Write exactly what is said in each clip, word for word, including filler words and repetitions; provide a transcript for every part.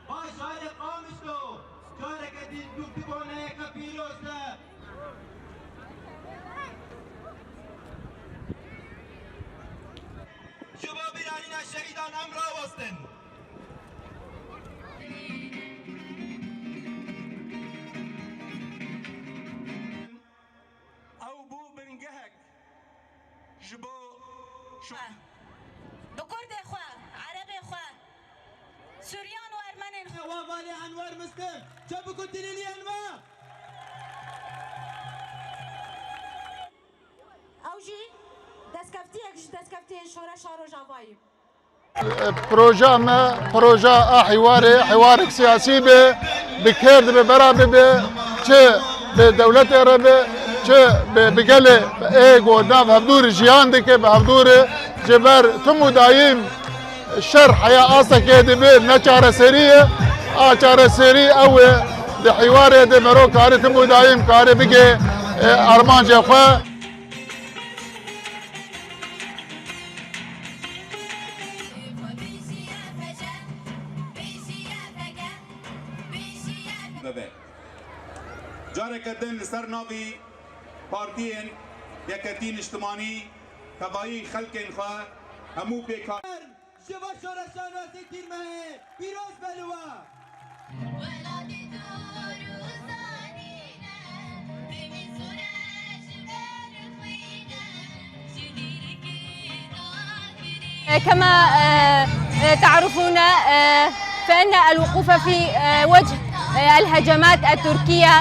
Bajarê Qamişlo, careke din dû dibaneyeke pîroz e. Ji bo bîranîna şehîdan em rawestin. Ew bû bingehek ji bo şo- Bi kurdê xwe, erebê xwe, Suryan û Ermenên xwe. Wa valê Enwer Miskin, çepik û tilîliyên we. Ew jî destkeftiyek ji destkeftiyên şoreşa Rojavayî. Proja me, proja a hîwarê, hîwarek siyasî be, bi kêr dibe bera bibe, çi bi dewletê re be, çi bi, bi gelê ê ku nav hevdûrî jiyan dike, bi hevdûrî ji ber tim û dayîm şer heya astekê dibe, ne çareserî ye. A çareserî ew e, di hîwarê de mero kare tim û dayîm kare bige, e, armancê xwe. Bibe. Careke din li ser navî partiyên Yeketî Niştimanî tevayî xelkên xwe hemû pêk hat. Ji va şoreşa nasê Tîrmehê pîroz be li we. كما، آه، آه، تعرفون، آه، فإن الوقوف في، آه، وجه، آه، الهجمات التركية،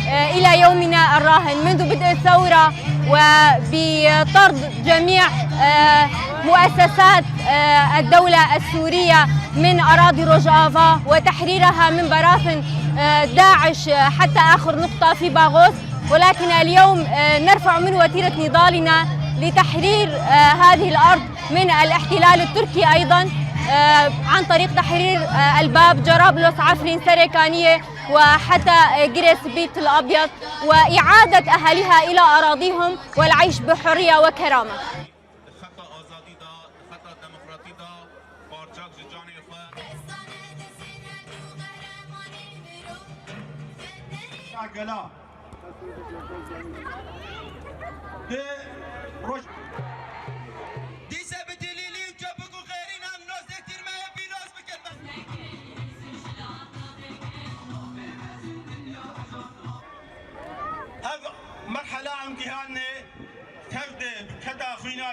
آه، إلى يومنا الراهن منذ بدء الثورة وبطرد جميع، آه، مؤسسات، آه، الدولة السورية من أراضي روجافا وتحريرها من براثن، آه، داعش، آه، حتى آخر نقطة في باغوث. ولكن اليوم، آه، نرفع من وتيرة نضالنا لتحرير، آه، هذه الأرض من الاحتلال التركي أيضًا، آه، عن طريق تحرير، آه، الباب، جرابلس، عفرين، سريكانية، وحتى، آه، قريس بيت الأبيض، وإعادة أهاليها إلى أراضيهم والعيش بحرية وكرامة. Xeta azadî de, xeta demokratî de parçak ji canê xwe. Gela. Di roj-, dîse bi dilîlî û çepik û xêrîn em nosê Tîrmehê pîroz bikin. Ev merhela em gihanê tev de bi keda xwîna